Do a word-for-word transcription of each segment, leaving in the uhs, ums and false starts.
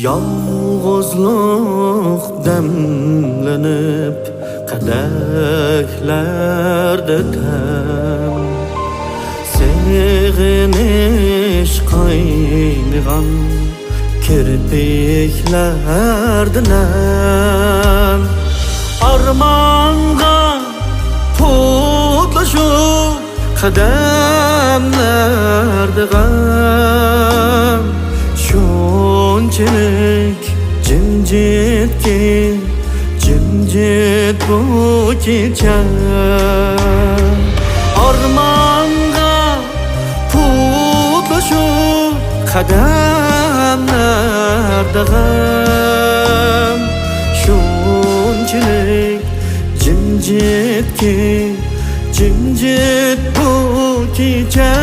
يالغۇزلۇق دەملىنىپ، قەدەھلەردە تەم، سېغىنىش قاينىغان كىرپىكلەردە نەم. ئارمانغا پۇتلىشىپ، قەدەملەردە غەم، شۇنچىلىك جىمجىتكى، جىمجىت بۇ كېچە. ئارمانغا پۇتلىشىپ، قەدەملەردە غەم، شۇنچىلىك جىمجىتكى، جىمجىت بۇ كېچە.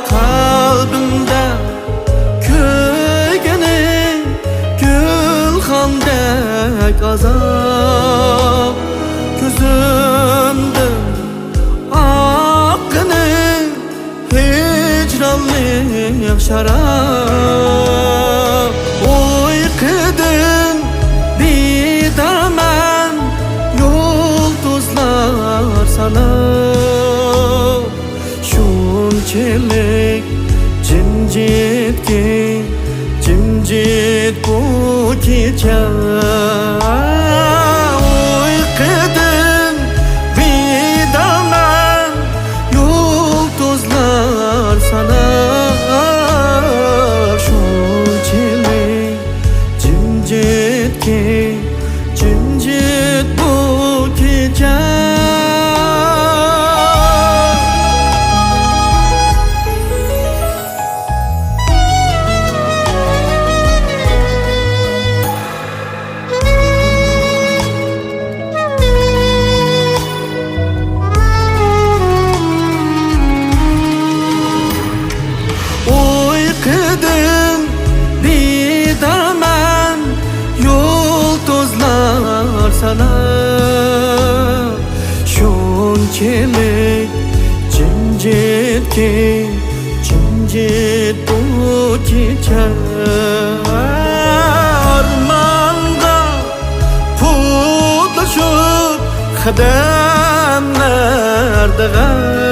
قەلبىمدە كۆيگىنى گۈلخاندەك ئازاب، كۆزۈمدىن ئاققىنى ھىجرانلىق شاراب. ئۇيقۇدىن بىدارمەن يۇلتۇزلار ساناپ، شۇنچىلىك جىمجىتكى، جىمجىت بۇ كېچە. ئۇيقۇدىن بىدارمەن يۇلتۇزلار ساناپ، شۇنچىلىك جىمجىتكى، جىمجىت بۇ كېچە. ئۇيقۇدىن بىدارمەن يۇلتۇزلار ساناپ، شۇنچىلىك جىمجىتكى، جىمجىت بۇ كېچە. ئارمانغا پۇتلىشىپ، قەدەملەردە غەم،